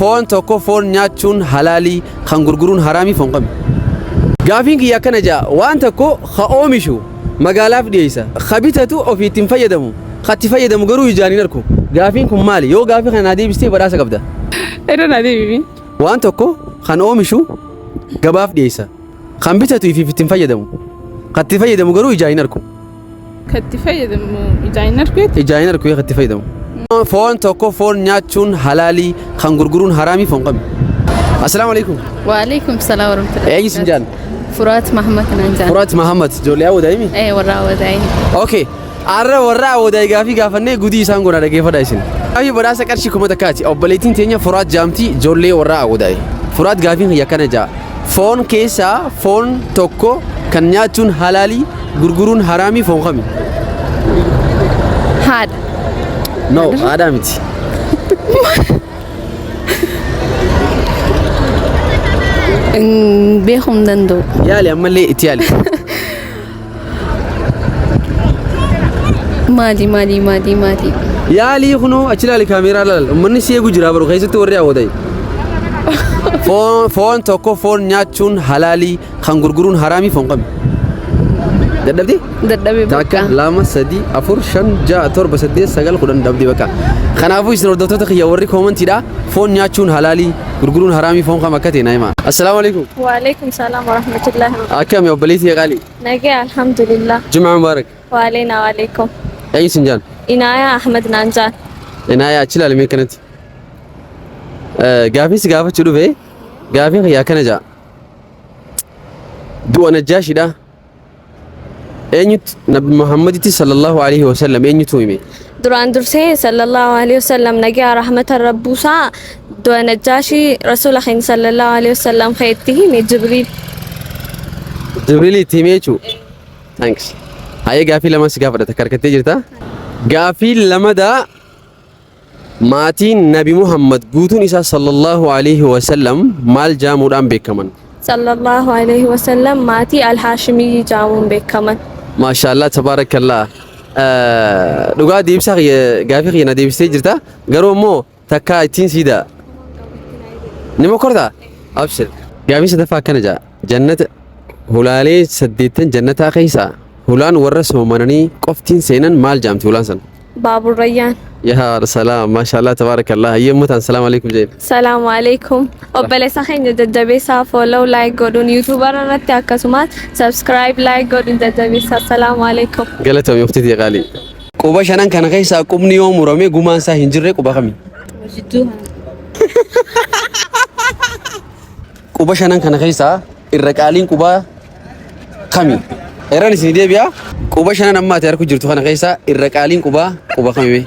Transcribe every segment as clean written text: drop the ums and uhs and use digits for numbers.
Foon tokko foon nyaachuun halaalii kan gurguruun haraamii foon kami? Gaafiin kiyya akkana ja'a waan tokko ka oomishu magaalaaf dhiyeessa ka bitatu ofii ittiin fayyadamu ka itti fayyadamu garuu ijaan hin arku. Gaafiin kun maali? Yoo gaafii kana naa deebistee badhaasa qabda. Irra naa deebi'i. Waan tokko kan oomishu gabaaf dhiyeessa kan bitatu ifiif ittiin fayyadamu ka itti fayyadamu garuu ijaan hin arku. Kan itti fayyadamu ijaan hin argu jechuudha. Ijaan hin arku kan itti fayyadamu. Foon tokko foon nyaachuun halaalii kan gurguruun haraamii foon kami? Assalaamu alaikum. Waalaikum salaam warahmatullahi. Eenyu sin jaan? Furaat Mahamad naan jaan. Furaat Mahamad ijoollee Awwadaayimi? Ee warra Awwadaayimi. Okay. Arra warra Awwadaay gaafii gaafannee gudii isaan godhaa dhaggeeffadhaa isin. Gaafii badhaasa qarshii 1000ti. Obboleettiin teenya Furaat jaamti ijoollee warra Awwadaay. Furaat gaafiin kiyya akkana ja'a. Foon keessaa foon tokko kan nyaachuun halaalii gurguruun haraamii foon kami? Haadha. No, haadhaa miti. Beekuu hin danda'u. Yaali ammallee itti yaali. Maali maali maali maali. Yaalii kunoo achi ilaali kaameeraa laal. Uummanni si eegu jira baru keessatti warri hawwatan. Foon foon tokko foon nyaachuun halaalii kan gurguruun haraamii foon kami? Dadhabdee? Dadhabee Takka, bakka. lama, sadi, afur, shan, ja'a, torba, saddeet, sagal, 10 dhabdee bakka. Kanaafuu isin hordoftoota kiyya warri koomantiidha. Foon nyaachuun halaalii gurguruun haraamii foon kam akka ta'e naa himaa. Assalaamu alaikum. Waalaikum salam warahmatullahi wabarakatuh. Akkami obboleettii qaalii? Nagaya alhamdulillah. Jumaa mubaarak. Waaleyna waaleykum. Eenyu sin jaan? Inaayaa Ahmed naan jaan. Inaayaa achi ilaali mee kanatti. Gaafii si gaafachuu dhufe gaafiin kiyya akkana ja'a. Du'a Najjaashiidha. Eenyutu Nabi Muhammaditti sallallahu alaihi wasallam eenyutu hime? Duraan dursee sallallahu alaihi wasallam nagaya rahmata rabbuusaa du'a Najjaashii rasuula keenya sallallahu alaihi wasallam keetti hime Jibriil. Jibriil itti hime jechuudha. Thanks. Hayyee gaafii lama si gaafadha takka harkattee jirta. Gaafii lamadaa maatiin Nabi Muhammad guutuun isaa sallallahu alaihi wasallam maal jaamuudhaan beekaman? Sallallahu alaihi wasallam maatii Al-Haashimiyyi jaamuun beekaman. Maashaallah tabaarakallah. Dhugaa deebisaa kiyya gaafii kiyya na deebistee jirta. Garuu immoo takka ittiin siida. Ni mokorta? Abshir. Gaafii sadaffaa akkana ja'a. Jannata hulaalee saddeettan jannataa keessaa hulaan warra soomananii qoftiin seenan maal jaamti hulaan san? Baaburrayyaan. Yaa salaam maashaallah tabaarakallah. Hayyee ummataan salaam alaikum jeen. Salaamu alaikum. Obboleessa keenya jajjabeessaa follow like godhuun YouTuber irratti akkasumas subscribe like godhuun jajjabeessaa. Salaamu alaikum. Galatoomi uffiti qaalii. Quba shanan kana keessaa qubni yoo murame gumaan isaa hin jirre quba kami? Jidduu kana. Quba shanan kana keessaa irra qaaliin qubaa kami? Irraan isin deebi'a. Quba shanan amma ati harku jirtu kana keessaa irra qaaliin qubaa quba kami mee?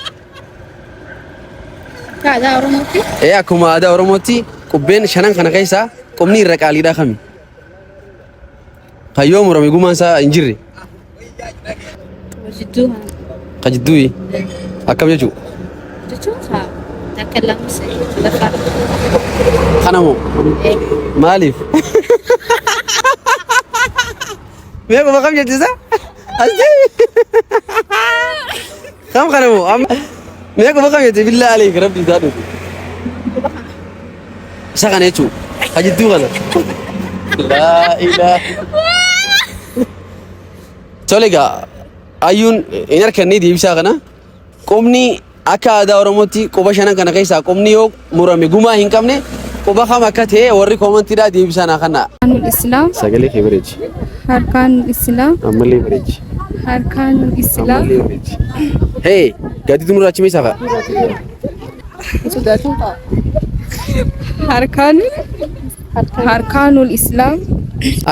Aadaa Oromootti. Ee akkuma aadaa Oromootti qubbeen shanan kana keessaa qubni irra qaaliidhaa kami? Kan yoo murame gumaan isaa hin jirre. Jidduu kana. Ka jidduu akkam jechuu? Jechuun haa takka lama sadii sadaffaa. Kana moo? Maaliif? Mee quba kam jettisa? As deebi. Kam kana moo? Amma mee quba kam jette billaa aleek rabbi isaa dhufu. Isa kana jechuu? Ka jidduu kana. Laa ilaaha. Tole egaa ayyuun hin harkannee deebisaa kana qubni akka aadaa Oromootti quba shanan kana keessaa qubni yoo murame gumaa hin qabne quba kam akka ta'e warri koomantiidhaa deebisaa naa kannaa. Arkaanul Islaam. Sagalee kee bareechi. Arkaanul Islaam. Ammallee bareechi. Arkaanul Islaam. Ammallee bareechi. Hee gadi nurraa achi meeshaa fa'a. Arkaanul Arkaanul Islaam.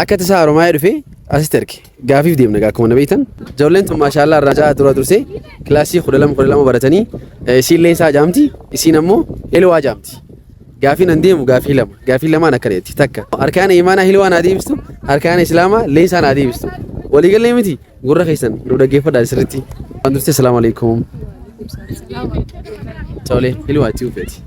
Akka tasaa Oromaayyaa dhufee asitti erge. Gaafiif deemna egaa akkuma na beektan. Ijoolleen tun maashaallah irraa ja'a dura dursee kilaasii 12 12 baratanii isiin leensaa jaamti isiin ammoo hilwaa jaamti. Gaafiin an deemu gaafii lama. Gaafii lamaan akkana jetti takka. Arkaana imaanaa hilwaa naa deebistu arkaana islaamaa leensaa naa deebistu. Waliigallee miti gurra keessan nu dhaggeeffadhaa sirriitti. Waan dursee salaamu alaikum. Tole hilwaa itti ufeeti.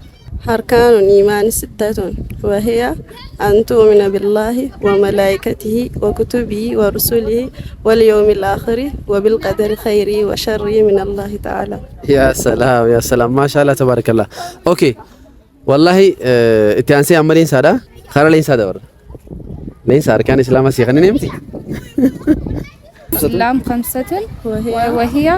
أركان الإيمان ستة وهي أن تؤمن بالله وملائكته وكتبه ورسله واليوم الآخر وبالقدر خيره وشره من الله تعالى. Yaa salaam yaa salaam maashaallah tabaarakallah. Okay. Wallaahi itti aansee amma leensaadha. Karaa leensaa dabarra. Leensaa arkaan islaamaa si kan miti. الإسلام خمسة وهي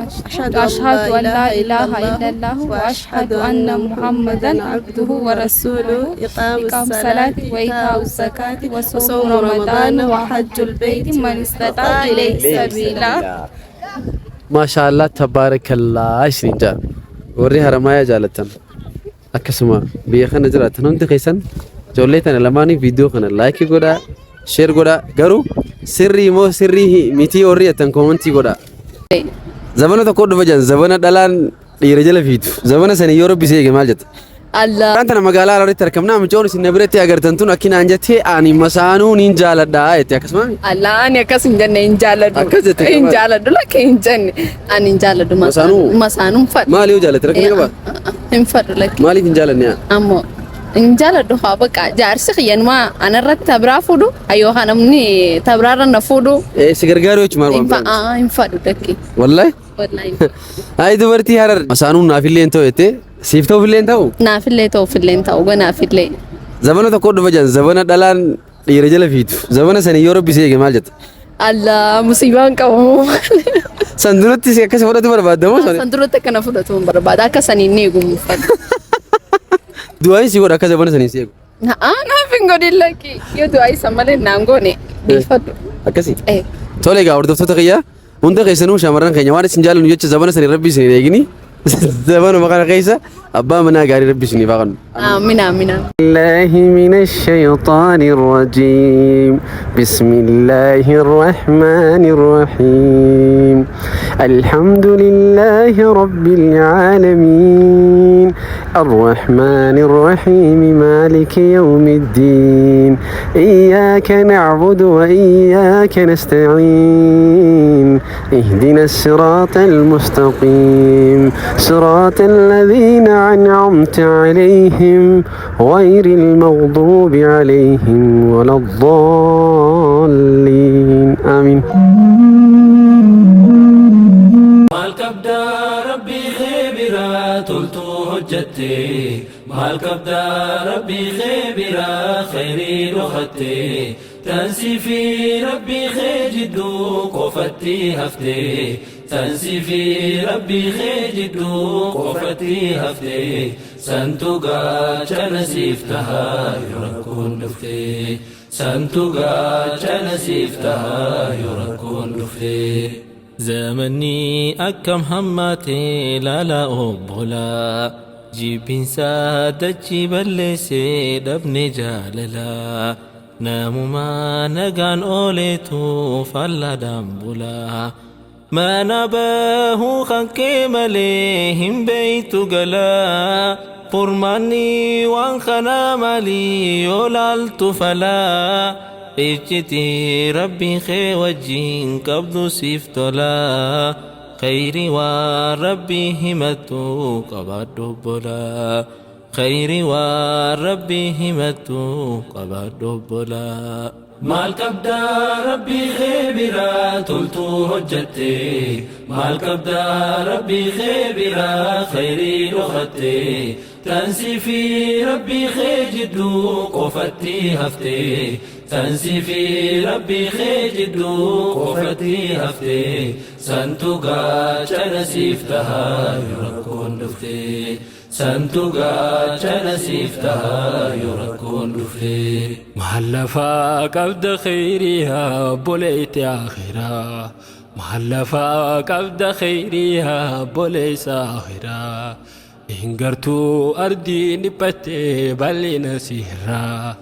أشهد أشهد أن لا إله إلا الله وأشهد أن محمدا عبده ورسوله إقام إقام الصلاة وإيتاء الزكاة وصوم رمضان وحج البيت من استطاع إليه سبيلا. Maashaallah, tabaarakallaa isiniin jaa. Warri Haramayaa jaalattan akkasuma biyya kana jiraatan hundi keessan ijoollee tana lamaanii viidiyoo kana like godhaa, share godhaa. Garuu sirrii moo sirrii mitii warri jettan comment godhaa. Zabana tokko dhufa jiran, zabana dhalaan dhiira jala fiitu. Zabana sanii yoo rabbi si eege maal jetta? Allah. Karaan tana magaalaa Hararitti argamna. Mucoon isin na biratti agartan tun akkinaan jettee ani masaanuu niin jaaladha jette, akkasuma. Allah, ani akkas hin jenne, hin jaaladhu. Akkas jette? Hin jaaladhu, lakke hin jenne. Ani hin jaaladhu. Masaanuu? Masaanuun fadhu. Maali yoo jaalatte rakkina qaba? Hin fadhu lakke. Maaliif hin jaalanne yaa? Ammoo hin jaaladhu haa baqa jaarsi kiyyanumaa anarratti tabraa fuudhu yookaan namni tabraarra na fuudhu. Si gargaaru jechuun maal Hin waan biraan? Hin fadhu lakke. Wallahi? Wallahi. Ayi, dubartii Harar masaanuun naafillee hin ta'u jettee, siif ta'uufillee hin ta'u? Naafillee ta'uufillee hin ta'u, ganaafillee. Zabana tokko dhufa jiran, zabana dhalaan dhiira jala fiitu. Zabana sanii yoo rabbi si eege maal jetta? Allah, musiibaan qabamu. San duratti si akkasi fudhatu barbaadda moo San duratti akkana fudhatu hin barbaada, akka saniin ni eegumu fadhu. Du'aan si godha akka zabana sanii si eegu. Naaf hin godhin lakki. Yoo du'aa isa malee naan goone dhiifadhu. Akkasii? Eh. Tole egaa, hordoftoota kiyya hunda keessanuu, shamarran keenya waan isin jaallannu jecha zabana sanii rabbi isin hin eegini. Zabanuma kana keessa abbaa manaa gaarii rabbi isiniif haa kennu. Amiin, amiin. الله من الشيطان الرجيم. بسم الله الرحمن الرحيم. الحمد لله رب العالمين، الرحمن الرحيم، مالك يوم الدين، إياك نعبد وإياك نستعين، اهدنا الصراط المستقيم، صراط الذين أنعمت عليهم، غير المغضوب عليهم ولا الضالين. آمين. Maal qabdaa rabbii kee biraa toltuu hojjatte? Maal qabdaa rabbii kee biraa khayrii dhokatte? Tansii fi rabbii kee jidduu qofatti hafte. Tansii fi rabbii kee jidduu qofatti hafte. Santu gaachana siif tahaa yoo rakkoon dhufte. Santu gaachana siif tahaa yoo rakkoon dhufte. Zamanni akkam hammaatee laalaa obbolaa, jibbinsaa dachii balleessee dhabne jaalalaa, namumaa nagaan ooleetu fallaadhaan bulaa, mana bahuu kan kee malee hin beeytu galaa, furmaanni waan kanaa maalii yoo laaltu falaa? Iccitii rabbiin kee wajjin qabdu siif tolaa, khayri waan rabbii himattu qabaadhu obbolaa, khayri waan rabbii himattu qabaadhu obbolaa. Maal qabdaa rabbii kee biraa toltuu hojjatte? Maal qabdaa rabbii kee biraa khayrii dhokatte? Tansii fi rabbii kee jidduu qofatti hafte. Tansii fi rabbii kee jidduu qofatti hafte. Santu gaachana siif tahaa yoo rakkoon dhufte. Santu gaachana siif tahaa yoo rakkoon dhufte. Maal lafaa qabda khayriyaa obboleetti akhiraa? Maal lafaa qabda khayriyaa obboleessa akhiraa? Hin gartuu ardiin dhiphattee bal'ina sirraa,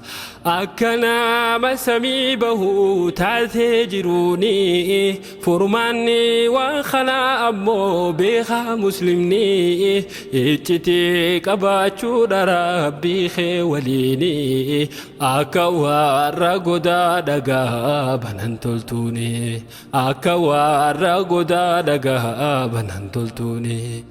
akka nama samii bahuu taatee jiruuni. Furmaanni waan kanaa ammoo beekaa muslimni iccitii qabaachuudha rabbii kee waliini, akka warra godaa dhagaa banan toltuuni, akka warra godaa dhagaa banan toltuuni.